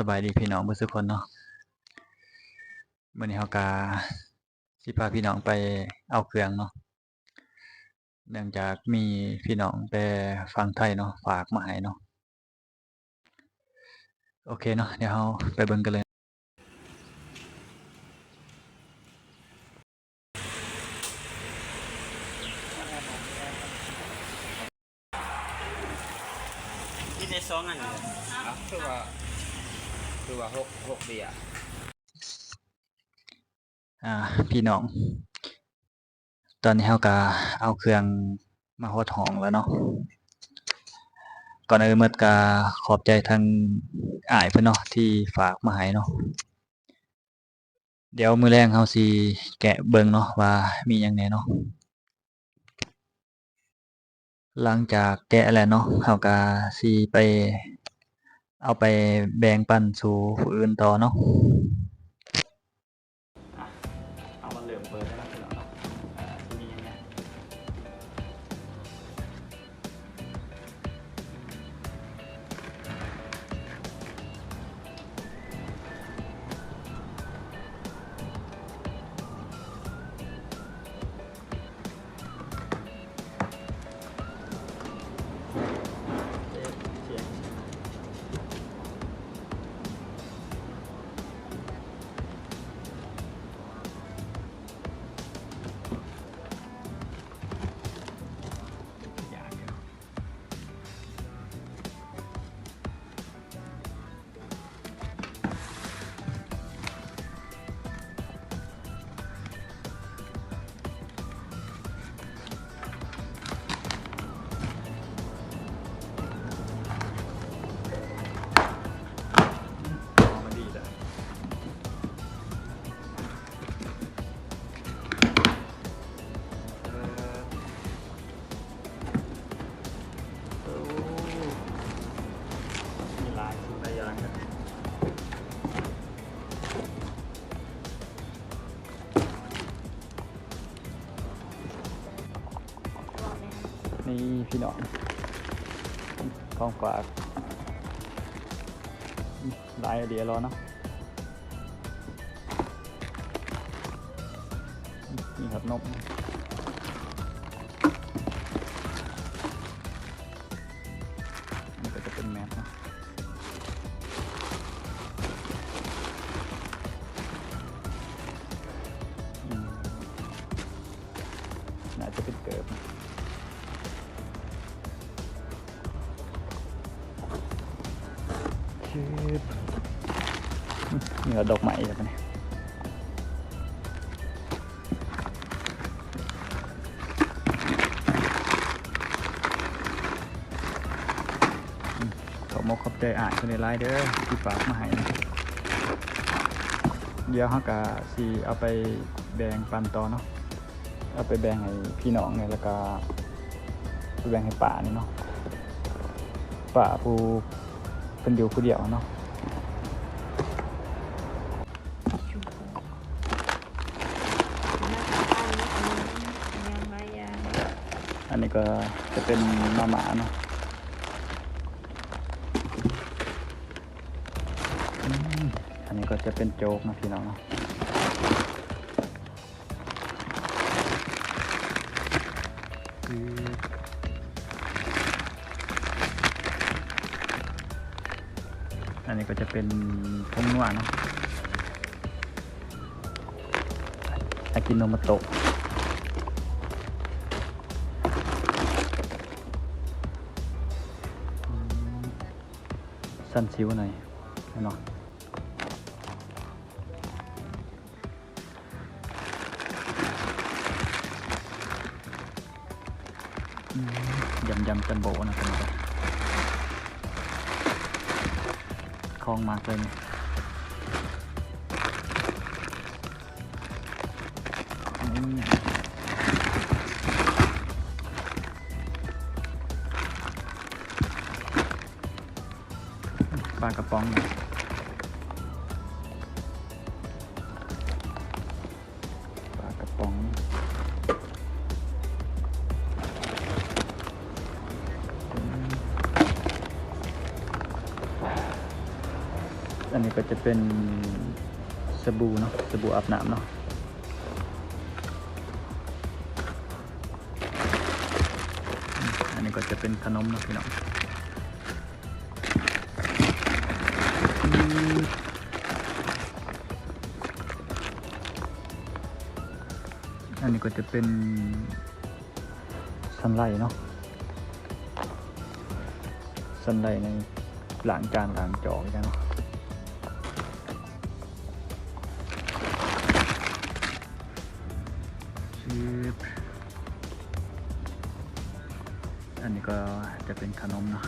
ສະບາຍດີພີ່ນ້ອງເບິດສູ່ຄົນເນາະ. ມື້ນີ້ເຮົາກະຊິພາພີ່ນ້ອງໄປເອົາເຄື່ອງເນາະ ເນື່ອງຈາກມີພີ່ນ້ອງແຕ່ຝັ່ງໄທເນາະ ຝາກມາໃຫ້ເນາະ. ໂອເຄເນາະ ດຽວເຮົາໄປເບິ່ງກັນເລີຍ. ມີແຕ່ສອງອັນນີ້ ອ່ະ ຄືວ່າ ຄືວ່າຫົກ ຫົກເບຍ. ອ່າ ພີ່ນ້ອງ ຕອນນີ້ເຮົາກະເອົາເຄື່ອງມາຮອດຫ້ອງແລ້ວເນາະ. ກ່ອນອື່ນໝົດກະຂອບໃຈທາງອ້າຍເພິ່ນເນາະ ທີ່ຝາກມາໃຫ້ເນາະ. ດຽວມື້ແລງເຮົາຊິແກະເບິ່ງເນາະ ວ່າມີຫຍັງແດ່ເນາະ. ຫຼັງຈາກແກະແລ້ວເນາະ ເຮົາກະຊິໄປ ເອົາໄປແບ່ງປັນສູ່ຜູ້ອື່ນຕໍ່ເນາະ. ອ່ະ ເຮົາມາເລີ່ມເປີດກັນເນາະ ພີ່ນ້ອງເນາະ. ເອີ ຊິມີຫຍັງແດ່? ໂອ້ ມີຫຼາຍສິ່ງຫຼາຍຢ່າງເນາະ. ນີ້ພີ່ນ້ອງ ຂອງຝາກຫຼາຍອີ່ຫຼີເນາະ. ມີຮອດນົມ ອັນນີ້ກະຈະເປັນແມັດເນາະ. ອືມ ໜ້າຈະເປັນເກີບ. ຊຶບ ນີ້ກະດອກໄມ້ແລ້ວບາດນີ້. ອືມ ຂອບມົກຂອບໃຈອ້າຍເພິ່ນຫຼາຍໆເດີ ທີ່ຝາກມາໃຫ້. ດຽວເຮົາກະຊິເອົາໄປແບ່ງປັນຕໍ່ເນາະ. ເອົາໄປແບ່ງໃຫ້ພີ່ນ້ອງແດ່ ແລ້ວກະໄປແບ່ງໃຫ້ປ້ານີ້ເນາະ ປ້າຜູ້ເພິ່ນຢູ່ຜູ້ດຽວເນາະ. ອັນນີ້ກະຈະເປັນມາມ່າເນາະ. ອືມ ອັນນີ້ກະຈະເປັນໂຈກເນາະ ພີ່ນ້ອງເນາະ. ອັນນີ້ກະຈະເປັນຜົງນົວເນາະ ອາກິໂນໂມໂຕະ. ອືມ ສັນສິວໜ້ອຍເນາະ. ອືມ ຢຳຢຳຈັມໂບ້ນະ ຂອງມັກເລີຍນີ້. ອືມ ປາກະປ໋ອງ ປາກະປ໋ອງ. ອືມ ອືມ ອັນນີ້ກໍຈະເປັນສະບູເນາະ ສະບູອາບນ້ຳເນາະ. ອັນນີ້ກໍຈະເປັນຂະໜົມເນາະພີ່ນ້ອງ. ອັນນີ້ກໍຈະເປັນ ສັນໄຫຼເນາະ ສັນໄຫຼໃນລ້າງຈານລ້າງຈອກຈັ່ງເນາະ. ຊຶບ ອັນນີ້ກໍຈະເປັນຂະໜົມເນາະ.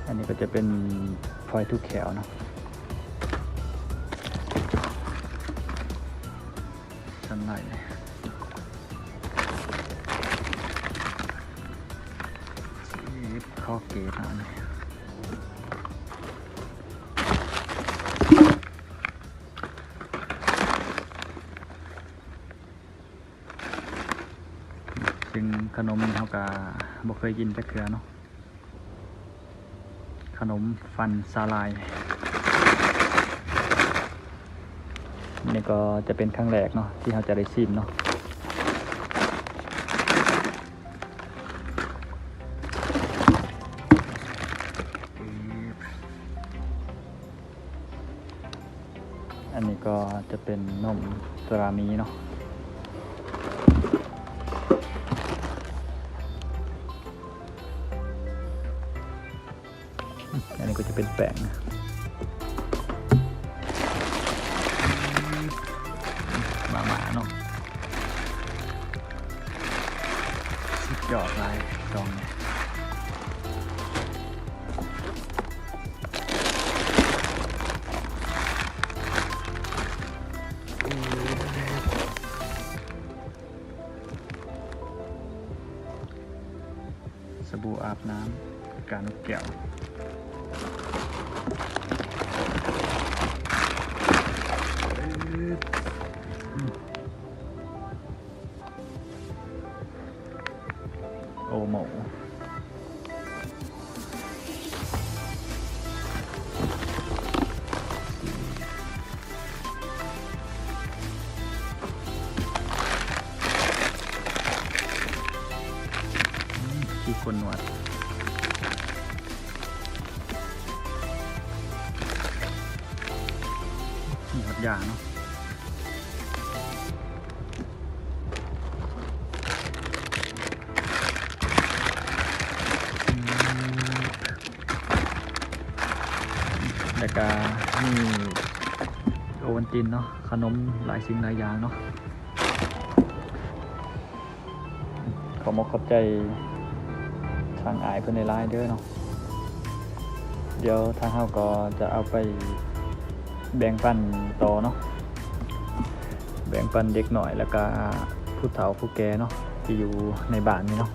ອັນນີ້ກໍຈະເປັນຟອຍທູກແຂວເນາະ ສັນໄຫຼ ຊິບຄໍເກດເນາະ ອັນນີ້. ຊຶ່ງຂະໜົມນີ້ເຮົາກະບໍ່ເຄີຍກິນຈັກເທື່ອເນາະ ຂະໜົມຟັນສາຫຼ່າຍ. ນີ້ກໍຈະເປັນຄັ້ງແລກເນາະ ທີ່ເຮົາຈະໄດ້ຊີມເນາະ. ອັນນີ້ກໍຈະເປັນນົມຕຣາມີເນາະ ອັນນີ້ກໍຈະເປັນແປ້ງ ມາມ່າເນາະ ສຸດຍອດຫຼາຍ ຊອງນີ້. ສະບູອາບນ້ຳ ການົກແກ້ວ. ໂອໂມ ທີ່ຄົນນວດ ມີຮອດຢາເນາະ. ແລ້ວກະມີໂອວັນຕິນເນາະ ຂະໜົມຫຼາຍສິ່ງຫຼາຍຢ່າງເນາະ. ຂໍບອກຂອບໃຈທາງອ້າຍເພິ່ນຫຼາຍໆເດີເນາະ. ດຽວທາງເຮົາກໍຈະເອົາໄປແບ່ງປັນຕໍ່ເນາະ ແບ່ງປັນເດັກນ້ອຍ ແລ້ວກະຜູ້ເຖົ້າຜູ້ແກ່ເນາະ ທີ່ຢູ່ໃນບ້ານນີ້ເນາະ.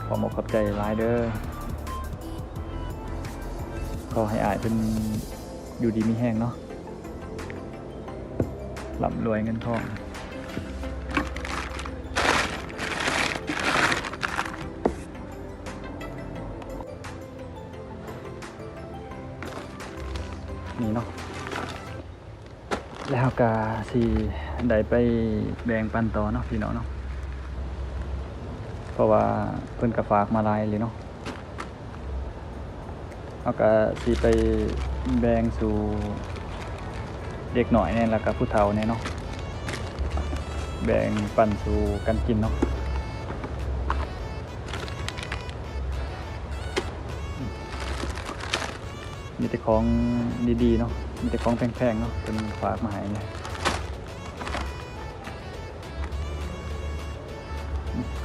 ຂໍບອກຂອບໃຈຫຼາຍເດີ. ຂໍໃຫ້ອ້າຍເພິ່ນຢູ່ດີມີແຮງເນາະ ລ່ຳລວຍເງິນທອງ. ນີ້ເນາະ ແລ້ວເຮົາກະຊິໄດ້ໄປແບ່ງປັນຕໍ່ເນາະ ພີ່ນ້ອງເນາະ ເພາະວ່າເພິ່ນກະຝາກມາຫຼາຍເລີຍເນາະ. ເຮົາກະຊິໄປແບ່ງສູ່ເດັກນ້ອຍແດ່ ແລ້ວກະຜູ້ເຖົ້າແດ່ເນາະ ແບ່ງປັນສູ່ກັນກິນເນາະ. ມີແຕ່ຂອງດີໆເນາະ ມີແຕ່ຂອງແພງໆເນາະ ເພິ່ນຝາກມາໃຫ້.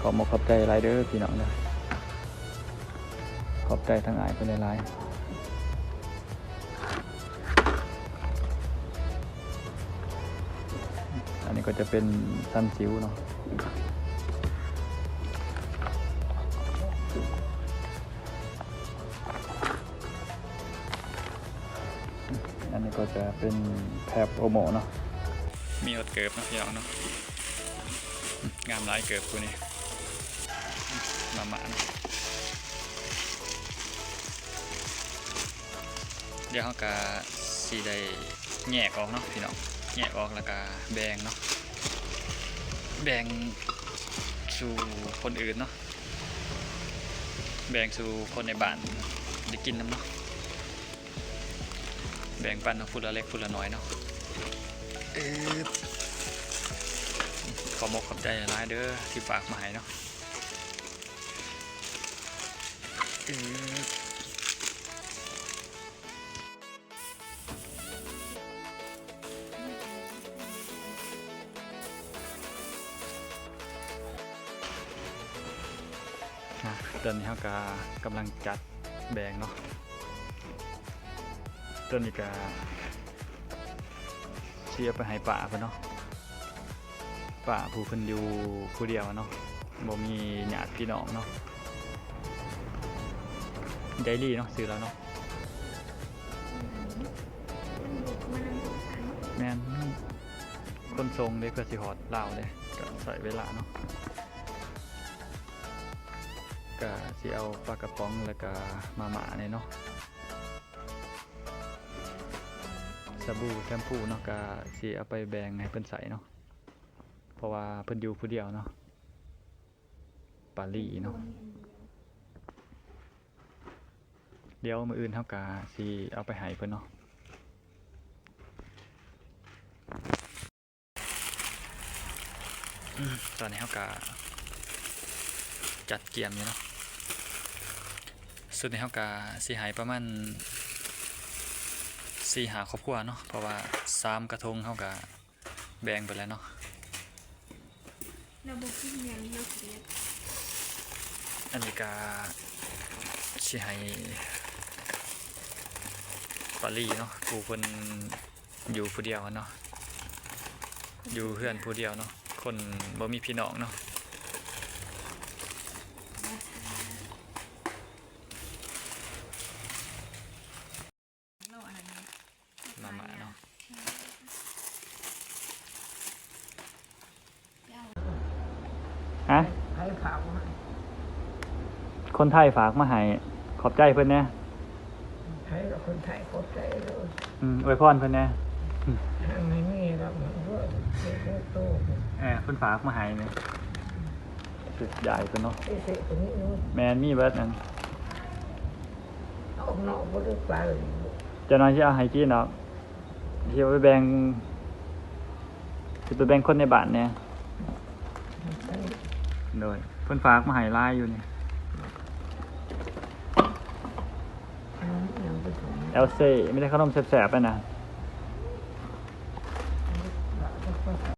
ຂໍບອກຂອບໃຈຫຼາຍເດີພີ່ນ້ອງເດີ. ຂອບໃຈທາງອ້າຍເພິ່ນຫຼາຍໆ. ອັນນີ້ກໍຈະເປັນຊັນຊິວເນາະ. ອ ກໍຈະເປັນແພັບໂອໂມເນາະ ມີຮອດເກີບເນາະພີ່ນ້ອງເນາະ ງາມຫຼາຍເກີບຄູ່ນີ້ ມາມ່າເນາະ ດຽວເຮົາກະຊິໄດ້ແຍກອອກເນາະພີ່ນ້ອງ ແຍກອອກແລ້ວກະແບ່ງເນາະ ແບ່ງສູ່ຄົນອື່ນເນາະ ແບ່ງສູ່ຄົນໃນບ້ານໄດ້ກິນນຳເນາະ ແບ່ງປັນເນາະ ຜູ້ລະເລັກຜູ້ລະນ້ອຍເນາະ ເອີບ ຂອບອົກຂອບໃຈຫຼາຍໆເດີ ທີ່ຝາກມາໃຫ້ເນາະ ເອີບ ອາ ຕອນນີ້ເຮົາກະກຳລັງຈັດແບ່ງເນາະ ຕອນນີ້ກະຊິເອົາໄປໃຫ້ປ້າເພິ່ນເນາະ ປ້າຜູ້ເພິ່ນຢູ່ຜູ້ດຽວເນາະ ບໍ່ມີຍາດພີ່ນ້ອງເນາະ ໃຈດີເນາະ ຊື່ລາວເນາະ ແມ່ນ ຄົນສົ່ງເດ້ ເພື່ອຊິຮອດລາວເດ້ ກະໃຊ້ເວລາເນາະ ກະຊິເອົາປາກະປ໋ອງ ແລ້ວກະມາມ່າແດ່ເນາະ ສະບູແຊມພູເນາະ ກະຊິເອົາໄປແບ່ງໃຫ້ເພິ່ນໃຊ້ເນາະ ເພາະວ່າເພິ່ນຢູ່ຜູ້ດຽວເນາະ ປາລີເນາະ ດຽວມື້ອື່ນເຮົາກະຊິເອົາໄປໃຫ້ເພິ່ນເນາະ ອືມ ຕອນນີ້ເຮົາກະຈັດກຽມຢູ່ເນາະ ຊຸດນີ້ເຮົາກະຊິໃຫ້ປະມານສີ່ຫ້າຄອບຄົວເນາະ ເພາະວ່າສາມກະທົງເຮົາກະແບ່ງໄປແລ້ວເນາະ ລາວບໍ່ກິນຫຍັງ ລາວກຽດ ອັນນີ້ກະຊິໃຫ້ປາລີເນາະ ຜູ້ເພິ່ນ ຢູ່ຜູ້ດຽວເນາະ ຢູ່ເຮືອນຜູ້ດຽວເນາະ ຄົນບໍ່ມີພີ່ນ້ອງເນາະ ມາມ່າເນາະ. ຮະ? ໃຜຝາກມາໃຫ້? ຄົນໄທຝາກມາໃຫ້ ຂອບໃຈເພິ່ນແດ່. ໃຜລະຄົນໄທ ຂອບໃຈເດີ. ອືມ ອວຍພອນເພິ່ນແດ່. ໃຫ້ມີລະເດີ ເຮັດໃຫ້ໂຕ. ເອີ ເພິ່ນຝາກມາໃຫ້ນີ້ ຄືຢາຍເພິ່ນເນາະ. ເອເຊກະມີເນາະ. ແມ່ນ ມີເບິດນັ້ນ. ອອກນອກບໍ່ໄດ້ໄປ. ເຈົ້ານ້ອຍຊິເອົາໃຫ້ກິນດອກ. ຊິເອົາໄປແບ່ງ ຊິໄປແບ່ງຄົນໃນບ້ານແດ່. ໂດຍ ເພິ່ນຝາກມາໃຫ້ຫຼາຍຢູ່ນີ້. ແອວເຊ ມີແຕ່ຂະໜົມແຊບໆ ຫັ້ນນະ.